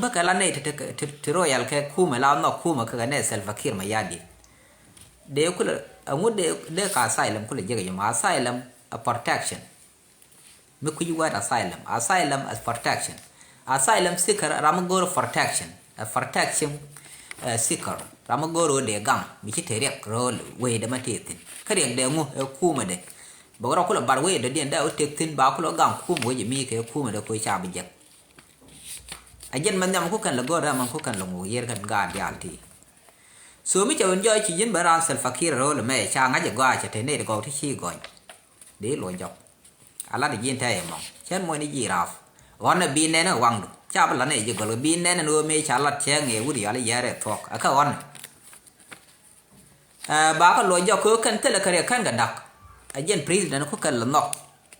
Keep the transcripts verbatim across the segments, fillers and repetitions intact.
bä kɛ la nɛy ti, ti, ti, ti royal kɛ kumɛ la nhɔk kumɛ kɛ kɛ nɛy Salva Kiir Mayardit. Dee kulɛ, ɛŋu dee, dee ka asylum kulɛ jek yom, asylum a protection. Mi kui̱ word asylum. Asylum as protection. Asylum seeker ram mi go̱o̱r protection. A protection, eh, seeker ram mi go̱o̱r dee gaŋ mi ci te riɛk ro̱o̱l wecdɛ ma tëë thi̱n. Kä riɛk dee ŋu ɛ kumɛ dee. Bɛ wä rɔ kulɛ bar wecdɛ diɛn dee wä tëk thi̱n ba kulɛ gaŋ kumɛ wec mi kɛ kumɛ dee koc ca bi jek. A jɛn mɛ nhiam ku kɛn lɛ go̱o̱r ɛ mɛ ku kɛn lɛ ŋu yier kɛn gaat diaal ti. So mi cɛ wun jɔɔc ci ji̱n ben raan Salva Kiir ro̱o̱l mɛ ca ŋa̱c ɛ gɔaa cɛ te nɛy ti gɔw ti ci gɔny. Dee luɔc jɔk. A lat ji̱ in tɛy ɛmɔ cɛn muɔ̱c ni ji̱ raap. Ɣɔn ɛ bi nɛn ɛ waŋdu ca bi lat ni ji̱ gɔl kɛ bi nɛn ɛn ɣöö mëë ca lat cɛ ŋëë wut yɔal i̱ yɛɛr ɛ thuɔ̱k ɛ kä ɣɔn. Ɛ ba kä luɔc jɔk kɛ ɣöö kɛn thilɛ kɛ riɛk kɛn kɛ da̱k. Ɛ jɛn president ku kɛn lɛ nhɔk.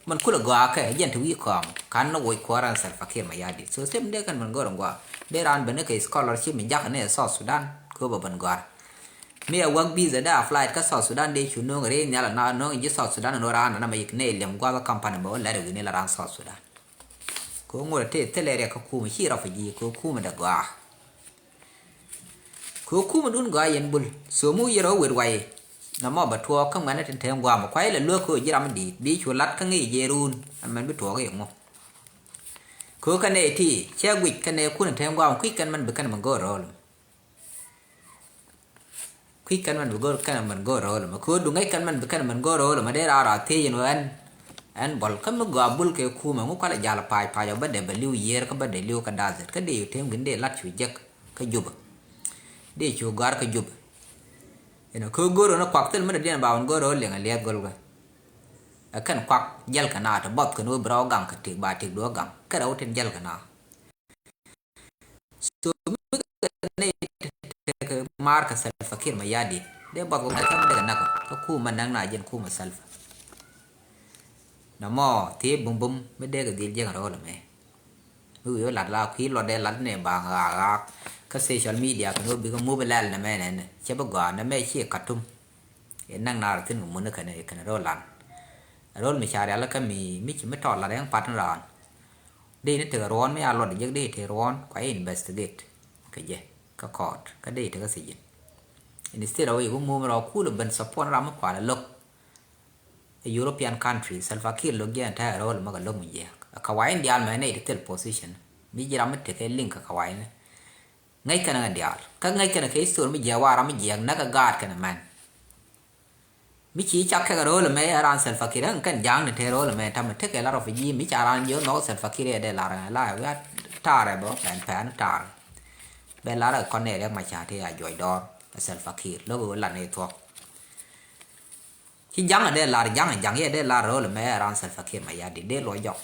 Mɛn kulɛ gɔaa kɛ ɛ jɛn ti wi̱i̱ kɔaŋ ka̱n ni woc kuɔ̱ran Salva Kiir Mayardit. So same day kɛn mɛn gɔ̱r ɛn gɔaa dee raan ben ni kɛ scholarship mi jakä ni ɛ South Sudan kɛ ɣöö bɛ ben gɔ̱a̱r. Mi a wäk visa dee a flight kä South Sudan dee cu no̱o̱ŋ rɛy nhial ana no̱o̱ŋ ji̱ South Sudan ɛn ɣöö raan ana ma yik nɛy liɛm gua̱th kä company bɛ wä lɛr wi̱ni la raan South Sudan. Kɛ ɣöö ŋot a tëë thilɛ riɛk kä kumɛ ci rɔ fi ji̱ kɛ ɣöö kumɛ dee gɔaa. Kɛ ɣöö kumɛ dun gɔaa yɛn bul so mi wä yɛr ɣä wet way. Na mɔ bɛ tuɔɔk kä ŋuɛ̈nɛ tin te ŋuam kuay lɛ luäk kɛ ɣöö ji̱ ram mi di̱i̱t bi cu lat kä ŋi̱i̱c jɛ ruun ɛmɛn bi tuɔɔk i̱ ŋu. Kɛ ɣöö kɛ nɛy ti cɛ guic kɛ nɛy kun in te ŋuam kui̱c kɛn mɛn bi kɛn mɛ go̱o̱r ro̱o̱l. Kui̱c kɛn mɛn bi go̱r kɛn mɛn go̱r ro̱o̱l mɛ kɛ ɣöö duŋ ŋäc kɛn mɛn bi kɛn mɛn go̱r ro̱o̱l mɛ dee raan raan thiec in ɣöö ɛn. Ɛn bɔl kä mi gɔaa bul kɛ kumɛ ŋu kualɛ jal pac pac ɔ bä dee bɛ li̱w yiëër kä bä dee li̱w kä da̱th kä dee yɛ tëëm gin dee lat cu jek kä Jubɛ. Dee cu gɔ̱a̱r kä Jubɛ. Inɔ kɛ ɣöö go̱r ɣän kuak thil mi dee diɛn ba ɣän go̱r ro̱o̱l liŋ ɛ liɛth gɔl kɛ. Ɛ kɛn kuak jäl kɛ naath tɔ buɔth kɛn ɣöö bi rɔw gaŋ kɛ tëk ba tëk duɔ̱ɔ̱k gaŋ kɛn rɛw tin jäl kɛ naath. So mi kɛ nɛy tekɛ maar kɛ Salva Kiir Mayardit dee buɔth kɛ ŋa̱c kä mi dee kɛ nak kä kumɛ näk na jɛn kumɛ Salva. Nɔmɔ thiee bumbum mi dee kɛ dhil jiäk rɔɔl ɛmɛ. Mi wi̱i̱ wä lat la kui̱ luɔt dee lat nɛ baŋ ɣaak ɣaak kä social media kɛn wä bikɛ mup lɛl nɛmɛ nɛnɛ cɛ bi gɔaa nɛmɛ ciɛ Khartoum. Ɛ näk naar thi̱n kɛ mun kɛn kɛn rɔɔl lan. Rɔɔl mi ca rial kä mi mi ci mi tɔt lat ɛn pat ni raan. Dee ni tekɛ ruɔ̱ɔ̱n mi a luɔt jiäk dee tekɛ ruɔ̱ɔ̱n kua investigate kɛ jɛ kä court kä dee tekɛ sijin. Instead of i̱ bi mum rɔ kul ben support ram mi kual look. A European country Salva Kiir look jiɛn tɛɛ rɔɔl mi kɛ look mi jiɛk a kawain dial mɛ nɛy ti thil position. Mi ji̱ ram mi tekɛ link kɛ kawain ni. Ŋäc kɛn ŋa diaal kä ŋäc kɛn kɛ history mi jiɛk wa ram mi jiɛk näk kɛ gaat kɛn mɛn. Mi ci cak kɛ rɔɔl mɛ raan Salva Kiir ɛn kɛn ja̱a̱ŋ ni te rɔɔl mɛ tamɛ tekɛ la refugee mi ca raan jiɛ nhɔk Salva Kiir ɛ dee lar ɛ la ɛ wiat taarɛ bä pɛn pɛn taarɛ. Bɛ lar ɛ kɔn ɛ rɛk ma ca te a juɔc dɔɔr ɛ Salva Kiir lo̱k ɛ lan ɛ thuɔk. Ci ja̱ŋ a dee lar ja̱ŋ a ja̱ŋ yɛ dee lar rɔɔl mɛ raan Salva Kiir Mayardit dee luɔc jɔk.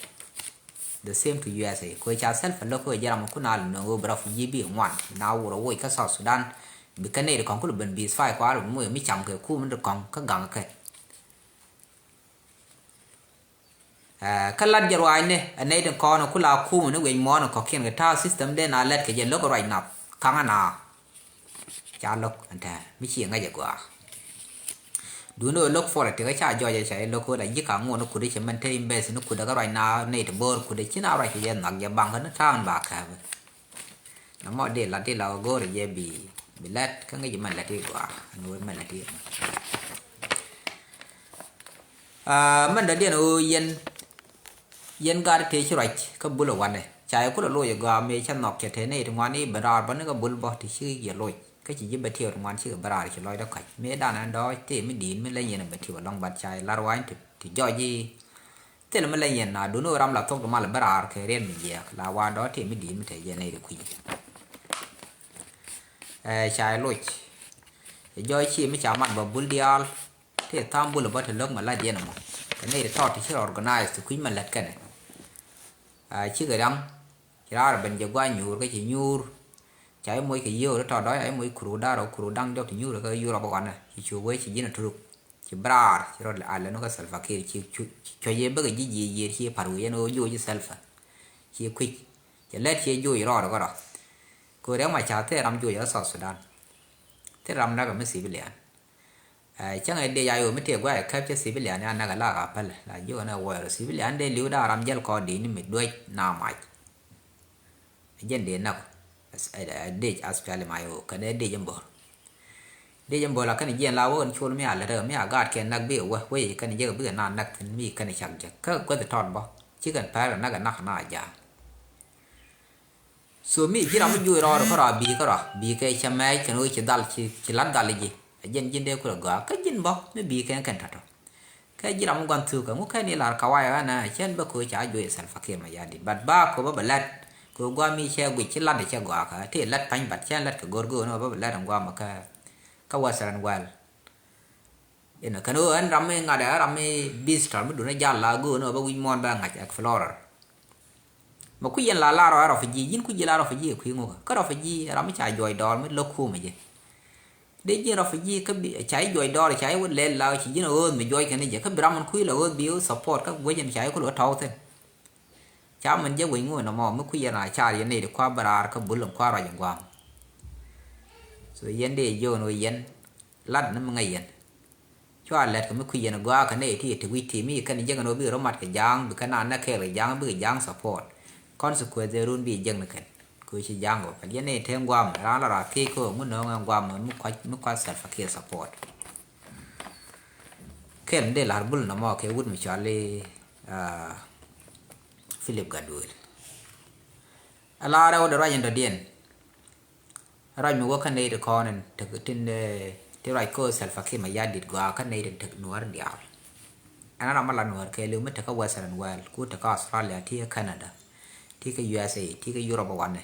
The same to U S A. Kɛ ca Salva lo̱k kɛ jɛ ram kun a lɛ nöŋ wä bi refugee bi ŋuan na wurɛ woc kä South Sudan. Bi kä nɛy ri kɔŋ kul ben bi spy kɔ al moc mi cam kɛ kum ri kɔŋ kä gaŋ kɛ. Ɛ kä lat jɛ ruaacni ɛ nɛy tin kɔn kul a kum ni wec muɔn kɔkiɛn kɛ ta̱a̱ system den a lɛt kɛ jɛ lo̱k ruac nath kaŋä na. Ca lo̱k ɛn tɛ̱̈ɛ̱̈ mi ci ŋäc ɛ gɔaa. Duundɛ ɣöö lo̱k politics kä ca jɔɔc ɛ ca jɛ lo̱k ɣöö la ji̱ ka ŋuɔ̱t ni kut i̱ cɛ mɛn te imbeth ni kut ɛ kä ruac na nɛy ti bo̱o̱r kut ɛ ci na ruac kɛ jɛ nhɔak jɛ baŋ kä ni ta̱a̱ŋ ba kääpɛ. Nɔmɔ di lat di la ɣöö go̱o̱rɛ jɛ bi bi lɛt kä ŋäc mɛn lɛt i̱ gɔaa ɛn ɣöö mɛn lɛt i̱. Aa mɛn dɔ̱diɛn ɣöö yɛn Yɛn gaat tëë ci ruac kä bulɛ wanɛ ca yɛ kulɛ loc ɛ gɔaa mëë cä nhɔk cɛ tëë nɛy ti ŋuan i̱ ben raar bä ni kä bul bä ti ci yɛ loc kä ci ji̱ bɛ tiɛw ti ŋuan cikɛ ben raar ci lɔcdä kɔ̱a̱c mëë danɛ dɔɔc tëë mi di̱i̱t mi leny yɛn ɛ bɛ tiɛw ɛlɔ̱ŋ bat ca yɛ lar wany ti jɔc i̱ thilɛ mi leny yɛn na duni ɣöö ram la thok ti mal ɛ ben raar kɛ riɛn mi jiɛɛk la wa dɔɔc tëë mi di̱i̱t mi tëë jɛ nɛy ti kui̱c. Ɛ ca yɛ loc ɛ jɔc ci mi ca mat bä bul diaal. Tëë tha̱a̱ŋ bulɛ bä te lo̱k mɛ la̱t yɛn ɛmɔ kɛ nɛy ti tɔt ti ci rɔ organize ti kui̱c mɛ lät kɛnɛ. Aa cikɛ riaŋ ci raar ben jɛ gua̱a̱c nyuur kä ci nyuur. Ca i̱ moc kɛ yio̱o̱k ti tɔt dɔ̱c a i̱ moc kuru da̱r ɔ kuru da̱ŋ diɔk ti nyuur kä yur ɔ bä wanɛ ci cu wee ci ji̱n a turuk. Ci bi raar ci rɔ alɛ nu kä Salva Kiir ci cu ci cuec yee bäkɛ ji̱ jiëc yiëër ci par wi̱i̱ yɛn ɣöö joc ci Salva. Ci kui̱c cɛ lät ci joc rɔɔd kä rɔ. Kɛ riɛk ma ca thil ram joc kä South Sudan. Thil ram näk mi civilian. Ɛ cäŋ ɛ dee ca yo̱o̱ mi tëë gua̱a̱c ɛ käp cä civilian ya näk ɛ lak a päl la jiök ɛn ɛ wuɔɔr civilian dee li̱w da̱a̱ ram jäl kɔɔr di̱i̱t ni mi duec na mac. Jɛn dee nak. Dec aspiali ma yo kɛn dec in bol. Dec in bol a kɛn jiɛn la wä kɛn col mi a lät mi a gaat kɛn nak bi wä wä kɛn jɛ bi na nak thin mi kɛn cak jɛ kä guath tɔt bɔ ci kɛn pɛr nak nak na ja. So mi ji̱ ram mi juɔc rɔɔd kärɔa bi̱i̱ kärɔa bi̱i̱ kɛ cɛ mɛɛc kɛn wee ci dhal ci lat dhal ji̱. A jiɛn ji̱n dee kulɛ gɔaa kä ji̱n bä mi bi̱i̱ kɛn kɛn tɔ̱tɔ̱. Kɛ ji̱ ram mi gua̱n thuk kɛ ŋu kɛn i̱ lar kawac ɣän ɛ cɛn bä ko̱ ca juɔc Salva Kiir Mayardit. But ba ko̱ bä bɛ lɛt ko̱ gua̱a̱ mi cɛ guic ci lat cɛ gɔaa kɛ ti lɛt pa̱ny but cɛn lɛt kɛ go̱r go̱o̱n bä bɛ lɛt ɛn gua̱a̱ mɛ kɛ Western world. Inɔ kɛn ɣöö ɛn ram mi ŋa̱t ɛ ram mi visitor mi dun ɛ jal la go̱o̱n ɛ bä wi̱c muɔ̱ɔ̱n bɛ ŋa̱c explorer. Mɛ kui̱ yɛn la lar ɛ refugee, ji̱n kui̱ ji̱ la refugee ɛ kui̱ ŋukä kä refugee ram mi ca juɔc dɔɔr mi lo̱k kumɛ jɛ. Dee ji̱n refugee kä bi ca i̱ juɔc dɔɔr ca i̱ wä lɛl la ci ji̱n ɛ ɣööth mi juɔc kɛn jɛ kä bi ram min kui̱ la ɣööth bi wä support kä guec in ca i̱ kul wä tɔw thin. Ca min jɛ wec ŋuɛ nɔmɔ mi kui̱ yɛn a car yɛn nɛy ti kua bä raar kä bul in kua ruac in gua̱a̱m. So yɛn dee jiön wä yɛn lat ni mi ŋäc yɛn. Cua lɛt kɛ mi kui̱ yɛn gɔaa kɛ nɛy ti ti wi̱c ti mi kɛn jek ɛn wä bikɛ rɔ mat kɛ ja̱a̱ŋ bikɛ naan nɛ kɛɛl kɛ ja̱a̱ŋ bikɛ ja̱a̱ŋ support. Consequence run bi jek ni kɛn kɛ wä ci ja̱a̱ŋ kɛ wä pɛl yɛn nɛy te gua̱a̱m raan la raa thiec kɛ wä ŋun nööŋ ɛn gua̱a̱m mi kuac mi kuac Salva Kiir support. Kɛl mi dee la̱r bul nɔmɔ kɛ wut mi cɔal i̱ Philip Gatwel. Ala rɛw de ruac in dɔ̱diɛn. Ruac mi wä kä nɛy ti kɔn in tek tin ti ruac kä Salva Kiir Mayardit gɔaa kä nɛy tin tek nuäär diaal. Ɛn ram mi la nuäär kɛɛliw mi tek kä Western world ku tek kä Australia ti kä Canada ti kä U S A ti kä Europe wanɛ.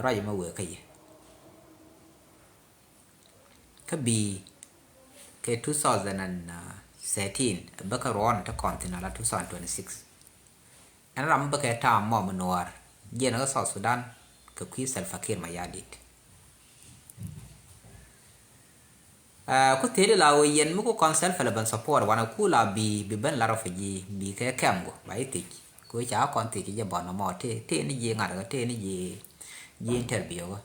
Ruac mi wëë kä yɛ. Kä bi̱i̱ kɛ two thousand and thirteen bä kä ruɔ̱n te kɔn thin ala two thousand twenty-six. Ɛn ram bä kɛ ta̱a̱ mɔ mi nuɔɔr jiɛn kä South Sudan kɛ kui̱ Salva Kiir Mayardit. Ku thil la wä yɛn mi ku kɔn Salva la ben support wanɛ ku la bi̱i̱ bi ben la refugee bi̱i̱ kɛ kɛm ku ba i̱ thiec ku ca kɔn thiec jɛ bɔn mɔ te te ni ji̱ ŋa̱t kä te ni ji̱ ji̱ interview kä.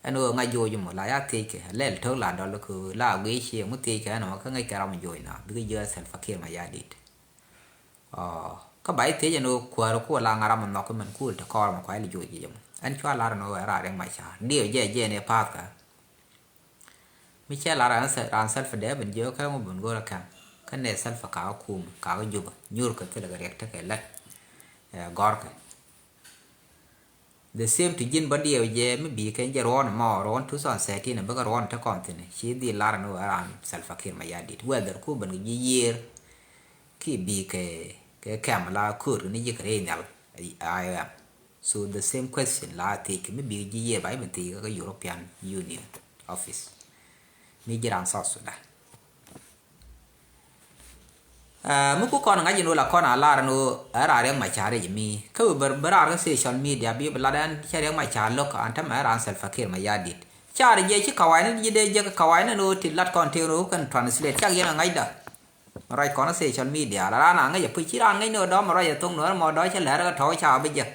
Ɛn ɣöö ŋa̱c jo̱o̱c mɔ la ya thiec kɛ lɛl to̱k la dɔl kɛ la guic ciɛ ŋu thiec kɛ ɛn ɣöö kä ŋäc kɛ ram jo̱o̱c na bikɛ jiö Salva Kiir Mayardit. Kä ba i̱ thiec ɛn ɣöö kuäär ku la ŋa̱ ram nhɔk mɛn kuul te kɔɔr mɔ kuay li jo̱o̱c ji̱ jɛ mɔ ɛn cua lar ɛn ɣöö ɛ raa riɛk mac ca̱a̱r diɛw jɛ jɛ ni pa̱a̱th kä. Mi cɛ lar ran Salva dee ben jiö kɛ ŋu ben go̱o̱r ɛ kɛm kä nɛ Salva kakä kum kakä Juba nyur kɛ thilɛ kɛ riɛk tekɛ lät. Gɔ̱rkɛ. The same to ji̱n bä diɛw jɛ mi bi̱i̱ kɛn jɛ ruɔ̱n mɔ ruɔ̱n two thousand thirteen bä kɛ ruɔ̱n te kɔn thi̱n ci dhil lar ni wä ran Salva Kiir Mayardit whether ku ben kɛ ji̱ yiër ki bi̱i̱ kɛ kɛ kɛm la ko̱o̱t kɛ ni ji̱ kɛ rɛy nhial. I O M. So the same question la thiec kɛ mi bi̱i̱ kɛ ji̱ yiër ba i̱ ben thiec kɛ European Union office mi ji̱ ran South Sudan. Mi ku kɔn ŋa̱c in wä la kɔn a lar in wä ɛ raa Riɛk Macar i̱ mi kä bi bär bär raa kä social media bi bi lat ɛn cɛ Riɛk Macar lo̱k an tämɛ ɛ raa Salva Kiir Mayardit. Car jɛ ci kawai ni ji̱ dee jek kawai ni ni wä ti lat kɔn tëë ni wä kɛn translate cak yɛn a ŋa̱cda. Mɛ ruac kɔn social media la raan a ŋäc a puc ci raan ŋäc ni wä dɔ̱ mɛ ruac a thok ni wä mɔ dɔ̱ cɛ lɛr kä tɔ̱ ca bi jek.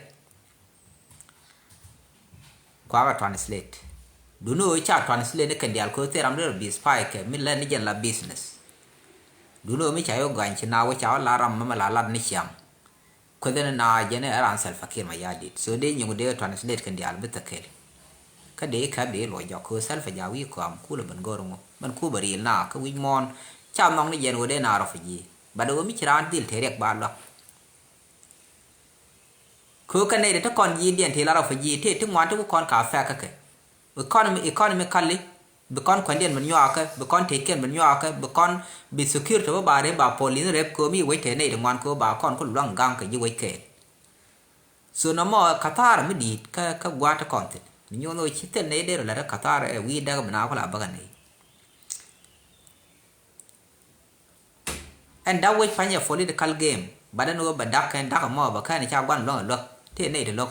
Kuakä translate. Duni ɣöö ca translate ni kɛn diaal ko̱ thil ram dee rɔ bi spy kɛ mi lɛn ni jɛn la business. Duni ɣöö mi ca yɔ gɔany ci na wä ca wä la ram mɛ mɛ la lat ni ciaŋ. Kueth ni na jɛn ɛ ran Salva Kiir Mayardit. So dee nyiŋ dee translate kɛn diaal bi thɛ kɛl. Kä dee i̱ käp dee i̱ luɔc jɔk ko̱ Salva ja wi̱i̱ kɔam kulɛ ben go̱r ŋu. Mɛn ku bɛ riil na kä wi̱c muɔ̱ɔ̱n ca nhɔk ni jɛn ɣöö dee na refugee. But ɣöö mi ci raan dhil te riɛk ba luak. Köökä nɛy ti te kɔn ji̱ diɛn ti la refugee ti ti ŋuan ti ku kɔn ka affect kä kɛ. Economy, economically, bi kɔn kuɛndiɛn bi nyuakä, bi kɔn tëëkiɛn bi nyuakä, bi kɔn bi security bä ba rep ba police rep köömi wec te nɛy ti ŋuan köö ba kɔn ku luaŋ gaŋ kɛ ji̱ wec kɛɛl. So nɔmɔ kathar mi di̱i̱t kä, kä gua̱a̱t ti kɔn thi̱n. Mi nyuɔ̱n ɣöö ci thil nɛy dee rɔ lät kä kathar ɛ wi̱i̱ däk bi na ku la bäkä nɛy. Ɛn dak wec pa̱nyɛ political game, but ɛn ɣöö bɛ dak kɛn dak ɛmɔ bɛ kɛn ca gua̱n luäŋ ɛ luäk tëë nɛy ti luäk.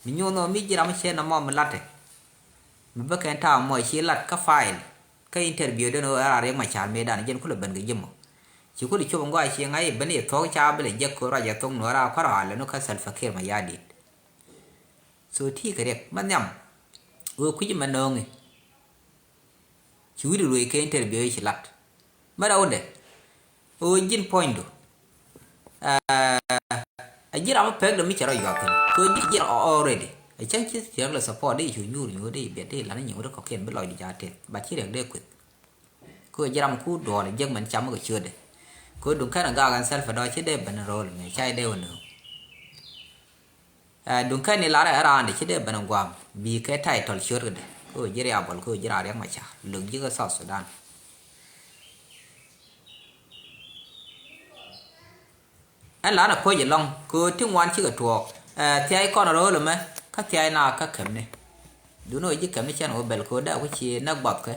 Mi nyuuth ɣöö mi ji̱ ram cɛ nɔmɔ mi la̱tɛ. Mi bä kɛn ta̱a̱ mɔ ci lat kä file kä interview den ɣöö ɛ raa Riɛk Macar mëëdan jɛn kulɛ ben kɛ ji̱ mɔ. Ci kulɛ cop ŋɔaa ci ŋa̱c i̱ ben i̱ thuɔ̱k ca bi lɛ jek kɛ ruac ɛ thuɔ̱k nuɔ̱ɔ̱ra kua̱r ɣa̱l ɛn ɣöö kä Salva Kiir Mayardit. So ti kɛ riɛk ma nhiam. Ɣöö kui̱c mɛ nööŋi. Ci wi̱cdu ruëëc kɛ interview ci lat. Mɛ rɛwdɛ. Ɣöö ji̱n puɔ̱nydu. Ɛɛ, A ji̱ ram mi pek dee mi cɛ rɔ yuath thin. Kɛ ji̱ ji̱ ram already. A cäŋ ci riɛk lɛ support dee cu nyuur nyuur dee biɛt dee lan nyuur dee kɔkiɛn bi lɔcdu jaat teth. But ci riɛk dee kueth. Kɛ ji̱ ram ku duɔl jek mɛn cam kɛ ciötdɛ. Kɛ duŋ kɛn a gak ɛn self dɔ ci dee ben ro̱l mɛ ca dee wä nööŋ. Ɛ, duŋ kɛn i̱ lar ɛ raandɛ ci dee ben guam bi kɛ title ciöt kädɛ. Kɛ ji̱ riabɔl kɛ ji̱ raa riɛk ma ca lök ji̱ kɛ South Sudan. Ɛn la na koc ɛlɔ̱ŋ kɛ ti ŋuan cikɛ tuɔɔk. Ɛ, thiac kɔn rööl ɛmɛ kä thiac na kä kɛmni. Duundɛ ɣöö ji̱ kɛmni cɛn ɣöö bɛl kɛ ɣöö dee ku ci näk buɔthkɛ.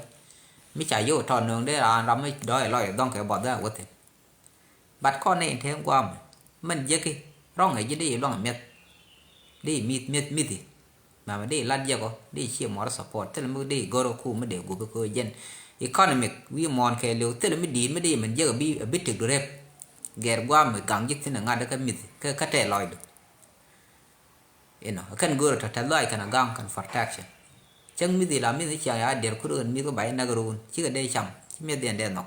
Mi ca yio̱w tɔt nööŋ dee raan ram mi dɔ̱ɔ̱c ɛ lɔc ɛ dhɔ̱ŋ kɛ buɔth dee a wä thi̱n. But kɔn ni in te guam mɛn jiäki rɔ̱ŋ ɛ ji̱ dee i̱ luaŋ ɛ mi̱eth. Dee i̱ mi̱th mi̱eth mi̱thi. Mɛmɛ di lat jɛ kɔ di ci muɔr support thil mi di goro ku mi de gubi ko jɛn. Economic wi̱i̱ muɔn kɛ liw thil mi di̱i̱t mi di min jɛ bi bi tik du rep. Gɛr guam mi gaŋ ji̱ thin ŋa̱t kä mi̱th kä kä tɛ lɔcdu. Inɔ kɛn goro tɔ tɛ lɔc kɛn a gaŋ kɛn protection. Cäŋ mi̱th ila mi̱th ciaŋ ya dier kur ɣän mi̱th kä ba inɛk run cikɛ dee cam ci mi̱th diɛn dee nhɔk.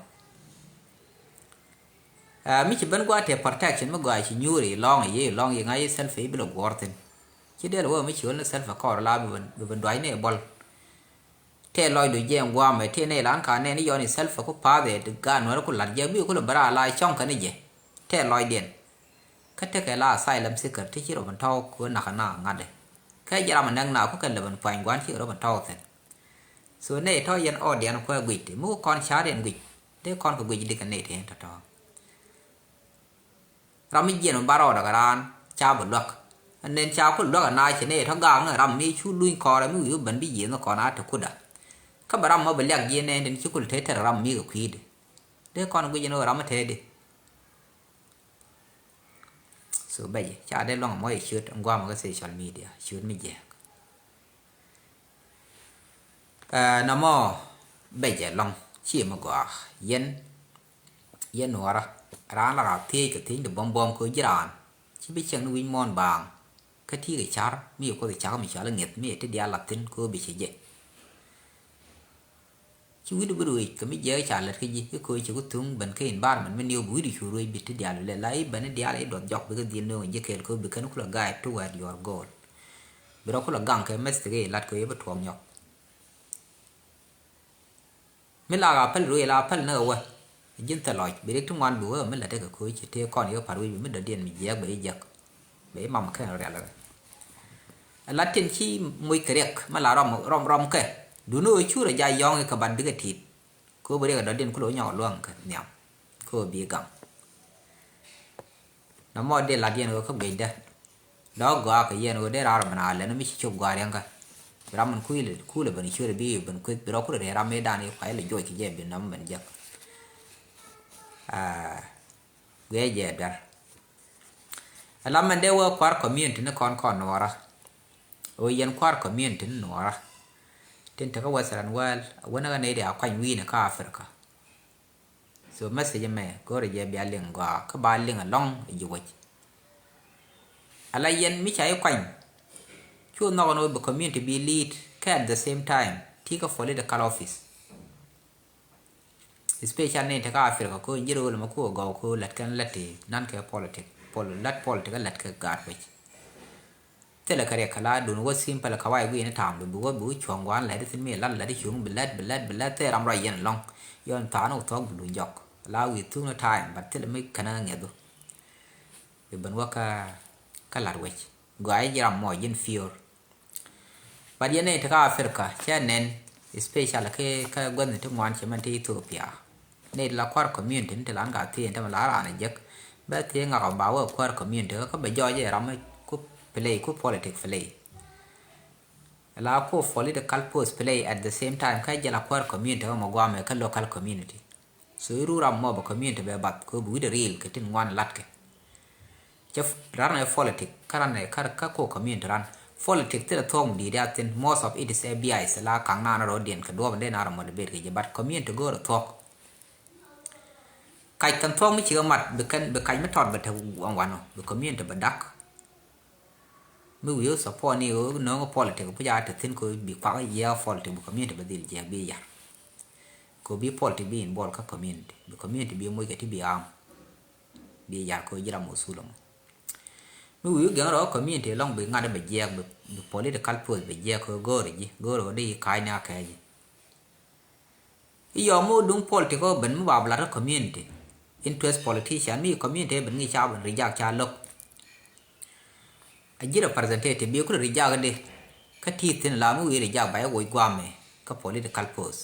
Aa, mi ci ben gua̱a̱th tëë protection mi gɔaa ci nyuuri lɔ̱ŋ i̱ lɔ̱ŋ i̱ ŋa̱c i̱ self i̱ bi lɛ guɔ̱ɔ̱r thi̱n. Ci dee lɛ wee mi ci ɣöl ni self kɔɔr la bi ben duac ni bɔl. Tëë lɔcdu jiɛɛŋ gua̱a̱mɛ tëë ni lan ka nɛn i̱ yɔn i̱ self ku pa̱a̱th ɛ gaat nuɛr ku la̱t jiɛk bi ku lɛ bɛ raa la cɔ̱ŋ kɛn i̱ jɛ. Tëë lɔcdiɛn. Kä tekɛ la asylum seeker ti ci rɔ ben tɔ̱w ku nak na ŋa̱tdɛ. Kä jɛ ram a nɛk na ku kɛ lɛ ben puany gua̱n ci rɔ ben tɔ̱w thi̱n. So nɛy tɔ̱ yɛn ɔɔdiɛn kuɛ guic ti mi ku kɔn ca̱r yɛn guic. Dee kɔn kɛ guic dikɛ nɛy ti yɛn tɔ̱tɔ̱. Ram mi jiɛn mi ba rɔɔdɛ kɛ raan ca bi luäk. Ɛn nɛn ca ku luäk ɛ na ci nɛy tɔ̱ gaak ni ram mi cu luny kɔɔrɛ mi wi̱i̱ ben bi yiëëth ni kɔn a te kutda. Kä bɛ ram mɔ bi liak jiɛn nɛn tin ci kul te tɛr ram mi kɛ kui̱di. Dee kɔn guic ni ram mi te di. So bɛc ca dee luaŋ mɔ yɛ ciöt ɛn guamɛ kä social media ciöt mi jiɛɛk. Ɛ, nɔmɔ bɛc ɛlɔ̱ŋ ci mi gɔaa yɛn, yɛn nuɔɔrä raan la raa thiec kɛ thiec ti buɔ̱m buɔ̱m kɛ ji̱ raan ci bi cieŋ ni wi̱c muɔ̱ɔ̱n baaŋ. Kä ti kɛ car mi yɛ kuoth cak mi cɔal i̱ ŋi̱eth mi yɛ ti diaal lath thi̱n kɛ bi ci jɛ. Ci wi̱cdu bi ruëëc kɛ mi jiɛk ca lät kä ji̱ i̱ köö ci ku thuŋ ben kä environment mi niw bi wi̱cdu cu ruëëc bi ti diaal bi lɛ la i̱ ben i̱ diaal i̱ duɔth jɔk bikɛ dhil nööŋ ji̱ kɛɛl kɛ bi kɛn kulɛ guide toward your goal. Bi rɔ kulɛ gaŋ kɛ message i̱ lat kɛ i̱ bi tuɔɔk nyɔk. Mi la ka päl ruëëc la päl ni kɛ wä ji̱n thil lɔc bi rik ti ŋuan bi wä mi lät kɛ köö ci tëë kɔn i̱ par wi̱c bi mi dɔ̱diɛn mi jiɛk bɛ i̱ jiɛk. Bɛ i̱ mam kɛn rial kɛ. Ɛ la tin ci moc kɛ riɛk mi la rɔm rɔm rɔm kɛ. Duni ɣöö cu rɔ ja yɔ̱ŋ i̱ kɛ bat bikɛ ti̱i̱t. Kɛ ɣöö bi riɛk ɛ dɔ̱diɛn kulɛ wä nyɔk luäŋ kɛ nhiam. Kɛ ɣöö bi gaŋ. Nɔmɔ dee lat yɛn ɣöö kä guiecdä. Dɔ̱k gɔaa kɛ yɛn ɣöö dee raar ben a lɛn mi ci cop gɔaa riɛŋkä. Bi ram min kui̱lɛ kuulɛ ben cuëër bi ben kueth bi rɔ kulɛ rɛɛ ram mëëdan i̱ kuay lɛ joc kɛ jɛ bi nɔm ben jek. Aa, guiɛ jɛ duer. Ala mɛn dee wä kua̱r community ni kɔn kɔn nuɔɔrä. Ɣöö yɛn kua̱r community ni nuɔɔrä. Tin te kä Western world, a wänä kä nɛy dee a kuany wi̱i̱ni kä Africa. So message mɛ go̱o̱rɛ jɛ bia liŋ gɔaa kä ba liŋ alɔŋ ji̱ wec. Ala yɛn mi ca i̱ kuany. Cu nhɔk ɛn ɣöö bi community bi lead kä at the same time ti kä political office. Especially ni te kä Africa ko ji̱ rööl mɛ ko gɔw ko lät kɛn lät ti nan kɛ politic. Pol-, lät politic lät kɛ gaat wec. Thilɛ kɛ riɛk kɛ la dun wä simple kɛ way gui̱i̱ni ta̱a̱m du bi wä bi wä cuɔ̱ŋ gua̱a̱n lät ithin mi lat lät icuŋ bi lät bi lät bi lät thil ram rɔy yɛn ɛlɔ̱ŋ. Yɔn tha̱a̱n wä thuɔ̱k bi luny jɔk la wi̱i̱ thuŋni ta̱a̱m but thilɛ mi känä ŋiɛthu. Bi ben wä kä kä la̱t wec gɔaa i̱ ji̱ ram mɔc ji̱n piöör. But yɛn nɛy ti kä Africa cɛ nɛn, especially kä, kä guäthni ti ŋuan cɛ mɛn ti Ethiopia. Nɛy ti la kuäär community ni ti lan ka thieen ti mi la raan a jek. Bɛ thieen ŋak a ba wä kuäär community kä bɛ jɔɔc ɛ ram mi ku play ku politic play. La ku political post play at the same time kä jɛ la kuäär community kä mɔ guamɛ kä local community. So i̱ ru ram mɔ bɛ community bɛ bath kɛ bi wi̱cdɛ riil kɛ tin ŋuan latkɛ. Cɛ ran ɛ politic kä ran ɛ kä kä ko community ran. Politic thilɛ thuɔ̱k mi di̱i̱t ya thin most of it is A B Is la kaŋ naan rɔɔdiɛn kɛ duɔ̱ɔ̱p in dee naan rɔ motivate kɛ jɛ but community go̱o̱rɛ thuɔ̱k. Kac kɛn thuɔ̱k mi cikɛ mat bi kɛn bi kac mi tɔt bɛ te wan wan ɔ bi community bɛ dak. Mi wi̱i̱ wä support ni ɣöö nööŋ politic puc a te thi̱n kɛ bi kuak yiëë politic bi community bɛ dhil jiɛk bi yar. Kɛ bi politic bi involve kä community bi community bi moc kɛ ti bi am. Bi yar kɛ ji̱ ram mosul mɔ. Mi wi̱i̱ gɛŋ rɔ community lɔŋ bi ŋa̱t bɛ jiɛɛk, bi, bi political post bɛ jiɛɛk kɛ go̱o̱r ji̱, go̱o̱r kɛ di ka̱a̱cni a kɛɛc ji̱. I̱ yɔm mi wä duŋ politic ɔ ben mi ba bi lat kä community. Interest politician mi community ben ŋi̱i̱c ca ben rijak ca lo̱k. A ji̱ representative bi kulɛ rijak di. Kä ti thi̱n la mi wi̱i̱ rijak ba i̱ woc guamɛ kä political post.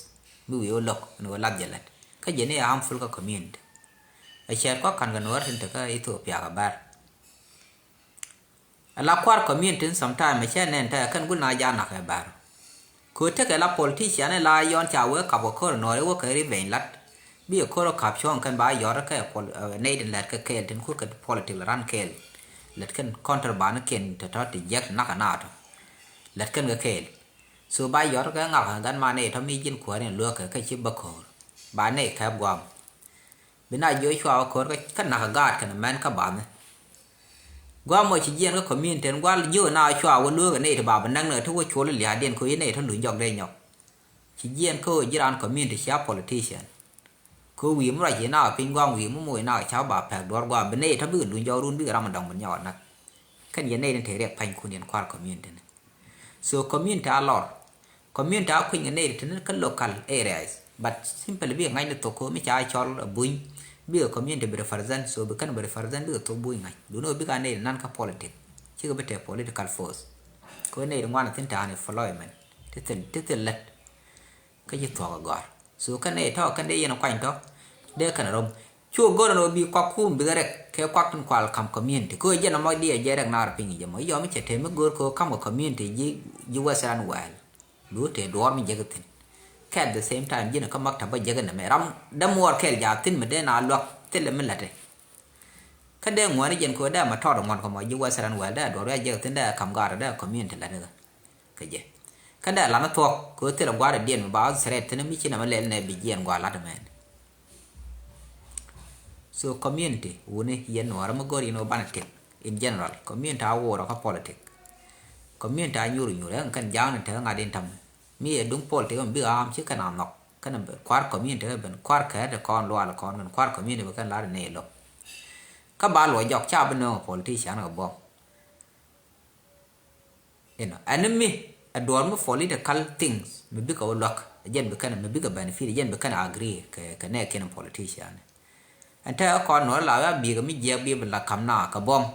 Mi wi̱i̱ wä lo̱k ni wä lat jɛ lät. Kä jɛ ni a harmful kä community. A cɛɛt kɔk ka̱n kɛ nuɔ̱ɔ̱r tin te kä Ethiopia kɛ bär. Ala kuar community ni sometime cɛ nɛn tɛ kɛn gul na ja nak ɛ bär. Kö tekɛ la politician ni la yɔn ca wee kap kɛ kör nuɔri wä kɛ ri beny lat. Bi kör kap cuɔ̱ŋ kɛn ba yɔr kɛ pol-, eh, nɛy tin lɛt kɛ kɛɛl tin kur kɛ politic la ran kɛɛl. Lɛt kɛn counter ba ni kɛn tɛ tɔ ti jɛk nak ɛ na tɔ. Lɛt kɛn kɛ kɛɛl. So ba yɔr kɛ ŋak kɛ gan ma nɛy tɔ mi ji̱n kuäär in luäk kɛ kɛ ci bä kör. Ba nɛy kɛp guam. Bi na jiö cua wä ko̱r kä, kä nakä gaat kɛnɛ mɛn kä bath ni. Gua̱a̱ mɔ ci jiɛn kä community ni gua̱l jiö na cua wä lueek ɛ nɛy ti ba bi näk ni ti wä col i̱ lia̱a̱diɛn kɛ ɣöö i̱ nɛy ti luny jɔk dee nyɔk. Ci jiɛn kä ɣöö ji̱ raan community cia politician. Kɛ ɣöö wi̱i̱ mi ruac i̱ na piny gua̱a̱m wi̱i̱ mi moc na ca ba pɛk duɔ̱ɔ̱r gua̱a̱m bi nɛy ti bi luny jɔk run bikɛ ram mi dɔ̱ŋ bi nyɔk näk. Kɛn yɛ nɛy ni te riɛk pa̱ny kun yɛn kua̱r community ni. So community a lɔr. Community a kui̱ny kɛ nɛy ti ni kä local areas. But simply bikɛ ŋa̱c ni thok mi ca cɔl a buny. Bikɛ community bi represent, so bi kɛn bi represent bikɛ thok buny ŋa̱c. Duni wä bikɛ a nɛy ti nan kä politic. Cikɛ bi te political force. Kɛ nɛy ti ŋuan thin ta̱a̱n employment. Ti thil, ti thil lät. Kä ci thuɔ̱k agɔr. So kɛn ɛ tɔ̱ kɛn dee yɛn kuany tɔ̱. Dee kɛn rom. Cu go̱r ɛn ɣöö bi kuak kum bikɛ rɛk kɛ kuak tin kual kam community. Kɛ ɣöö jɛn ɛmɔ diɛ jɛ rɛk naar piny jɛ mɔ. Yɔm cɛ tɛm mi go̱r kɛ ɣöö kam kɛ community ji̱, ji̱ Western world. Bi wä tëë duɔɔr mi jek thi̱n. Kɛ at the same time ji̱n kä maktaba jek nɛmɛ ram dämuɔɔr kɛl jaathin mi dee na luak thilɛ mi la̱tɛ. Kä dee ŋuɔ̱ni jɛn kɛ ɣöö dee ma tɔɔt ŋuɔ̱n kɛ mɔ ji̱ Western world dee duɔɔr wi̱i̱ jek thi̱n dee kam gaatɔ dee community la̱tɛ kɛ. Kɛ jɛ. Kä dee lan thuɔ̱k kɛ ɣöö thilɛ gua̱a̱r diɛn mi ba threat thi̱n mi ci nɛmɛ lɛl nɛ bi jiɛn gua̱a̱r la̱t mɛn. So community wuni yɛn nuɔɔrä mi go̱r yɛn wä banɛ tip in general. Community a wuurä kä politic. Community a nyuur nyuur ɛn kɛn ja̱a̱ŋ ni tekɛ ŋa̱t in tam. Mi yɛ duŋ politic mi bikɛ am ci kɛn a nhɔk. Kɛn kua̱r community kɛ ben kua̱r kɛɛt kɔn lual kɔn kɛn kua̱r community bi kɛn lar in nɛy lo̱k. Kä ba luɔc jɔk ca bi nööŋ politician kɛ buɔ̱m. You know, ɛn mi ɛ duɔ̱ɔ̱r mi political things mi bikɛ wä luäk, ɛ jɛn bi kɛn mi bikɛ benefit, ɛ jɛn bi kɛn agree kɛ, kɛ nɛ kiɛn politician. Ɛn tɛ kɔn nuɔr la ya bikɛ mi jiɛk bi bi la kam na kɛ buɔ̱m.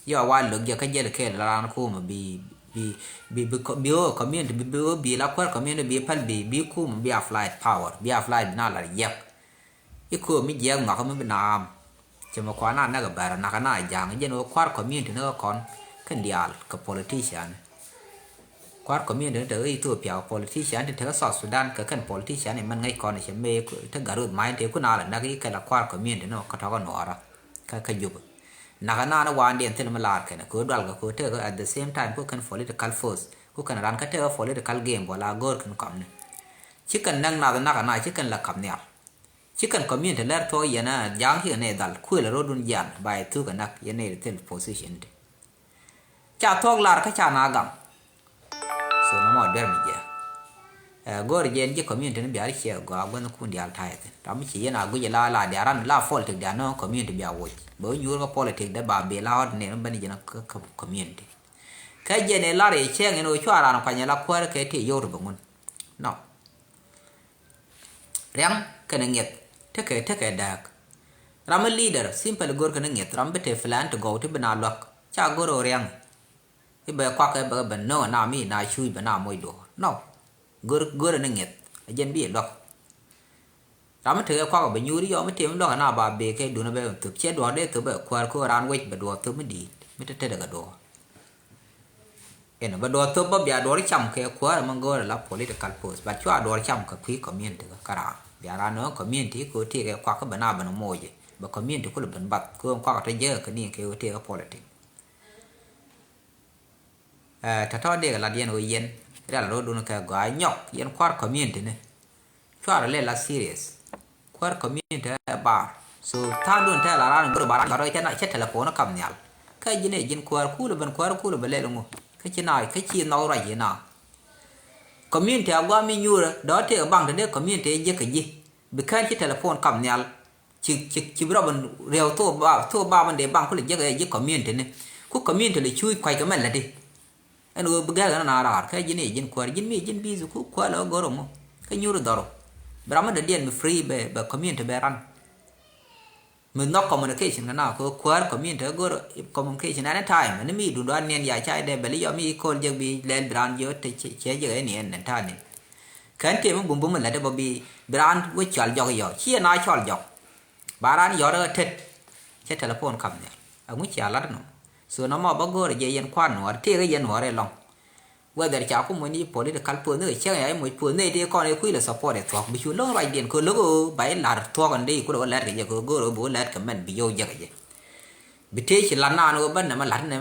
Yɔ wa lo̱k jɛ kä jɛl kɛɛl la raan kum bi, bi, bi, bi, bi wä community bi, bi wä bi la kuäär community bi päl bi, bi kum bi apply power, bi apply bi na la jiɛk. I̱ kööp mi jiɛɛk nhɔakä mi bi na am. Cɛ mi kuan na näk ɛ bɛr ɛ nakä na ja̱a̱ŋ jɛn ɣöö kua̱r community ni kä kɔn kɛn diaal kɛ politician. Kua̱r community ni te ɣä Ethiopia kɛ politician ti te kä South Sudan kɛ kɛn politician imɛn ŋäc kɔn cɛ mëë te gat ruth ma̱a̱c te kun a lɛ näk i̱ kɛ la kua̱r community ni kä tɔ̱kä nuɔɔrä kä kä Jubɛ. Nakä na ni waandiɛn thil mi laar kɛn kɛ ɣöö dual kɛ kɛ ɣöö te kä at the same time ku kɛn political force ku kɛn ran kä te kä political game bɔ la go̱o̱r kɛn kɔmni. Ci kɛn näk nath nakä na ci kɛn la kap nhial. Ci kɛn community lɛr thuɔ̱k yɛn a ja̱a̱ŋ cikɛ nɛy dhal kuël a ro̱dun jian ba yɛ thuk kɛ nak yɛn nɛy thil position ti. Ca thuɔ̱k lar kä ca na gam. So nɔmɔ duer mi jiɛ. Ɛ go̱o̱r jɛ ɛn ji̱ community ni bia ri ciɛ gɔaa guänh kun diaal ta̱yɛ thin. Ram mi ci yɛn a guic la la diaal ran la politic diaal nɔ community bia woc. Bɛ wä nyuur kä politic dee ba bi la ɣɔt ni ram ben jiɛn kä community. Kä jɛn i̱ lar i̱ cɛŋ in ɣöö cua raan kuany ala kuäärä kɛ ti yio̱w ti bɛ ŋun. Nɔ. Riaŋ kɛnɛ ŋiɛth tekɛ tekɛ dääk. Ram mi leader simple go̱r kɛnɛ ŋiɛth ram bi te plan ti gɔw ti bi na luäk ca go̱r ɣöö riaŋ. I̱ bɛ kuak ɛ bɛ bɛ no̱o̱ŋ na mi na cuuc bɛ na moc duɔ̱ɔ̱r nɔ. Go̱r go̱r ɛn ŋiɛth ɛ jɛn bi ɛ luäk. Ram mi tekɛ kuak ɛ bɛ nyuuri yɔ mi tëë mi luäk ɛ na ba bëë kɛ duun ɛ bɛ thop ciɛ duɔ̱ɔ̱r dee thop ɛ kuäär ko̱ raan wec bɛ duɔ̱ɔ̱r thop mi di̱i̱t mi te tetdɛ kɛ duɔ̱ɔ̱r. Inɔ bɛ duɔ̱ɔ̱r thop bä bia duɔ̱ɔ̱r cam kɛ kuäär ɛmɛ go̱o̱rɛ la political post but cua duɔ̱ɔ̱r cam kɛ kui̱ community kä kä raan bia raan nööŋ community kɛ ɣöö tëëkɛ kuak kä ben a ben moc bɛ community kulɛ ben bath kɛ ɣöö kuak ɛ tɔ jek kɛ ni kɛ ɣöö tëëkɛ politic. Ɛ tɔ̱tɔ̱ dee kɛ lat yɛn ɣöö yɛn rial ro̱o̱dun kɛ gɔaa nyɔk yɛn kua̱r community ni. Cuarɛ lɛ la serious. Kuäär community ɛ bar. So tha̱a̱ŋ duun tɛl a raan go̱r ba raan gɔ̱r cɛ na cɛ telephone kam nhial. Kä ji̱n ɛ ji̱n kuäär kulɛ ben kuäär kulɛ ben lɛl ŋu. Kä ci na kä ci nhɔk ruac yi na. Community a guam mi nyuurä dɔ̱ tëë baŋ te dee community ɛ jiäk kä ji̱. Bi kään ci telephone kam nhial. Ci ci ci bi rɔ ben riɛw thok ba thok ba ben dee baŋ kulɛ jiäk ɛ ji̱ community ni. Ku community lɛ cuuc kuac kɛ mɛn lätdi. Ɛn ɣöö bi gɛ̈k ɛn na raar kä ji̱n i̱ ji̱n kuäär ji̱n mi ji̱n busy ku kuäär lɛ ɣä go̱r ɔmɔ kä nyuur dhɔr ɔ. Bi ram mi dɔ̱diɛn bi free bɛ bɛ community bɛ ran. Mi nhɔk communication kɛ na kɛ kuäär community ɣä go̱r communication anytime. Ɛn mi dundɔ an niɛn ya ca idɛ bɛl iyɔ mi call jek bi lɛl bi ran jiɔ te cɛ jek ɛn iɛn ɛn ta̱a̱ ni. Kɛn tëë mi bum bum mi lätdɛ bä bi bi ran wä cɔal jɔk iyɔ ci ɛn a cɔal jɔk. Ba ran yɔt ɛ tet. Cɛ telephone kam nhial. Aŋu cia lat nɔ. So nɔmɔ bä go̱o̱rɛ jɛ yɛn kuan nuɔɔr tëëk yɛn nuɔɔr ɛlɔŋ. Whether ca ku moc ni political post ni kɛ cäŋ ya i̱ moc post ni ti kɔn i̱ kui̱ lɛ support i̱ thuɔ̱k bi cu lo̱ŋ ruacdiɛn kɛ lo̱k ɣöö ba i̱ la̱r thuɔ̱k ɛn dee i̱ kulɛ wä lɛt kɛ jɛ kɛ ɣöö go̱o̱rɛ ɣöö bi wä lɛt kɛ mɛn bi yio̱w jɛ kɛ jɛ. Bi tëë ci lat naan ɣöö bä nɛmɛ la̱t nɛ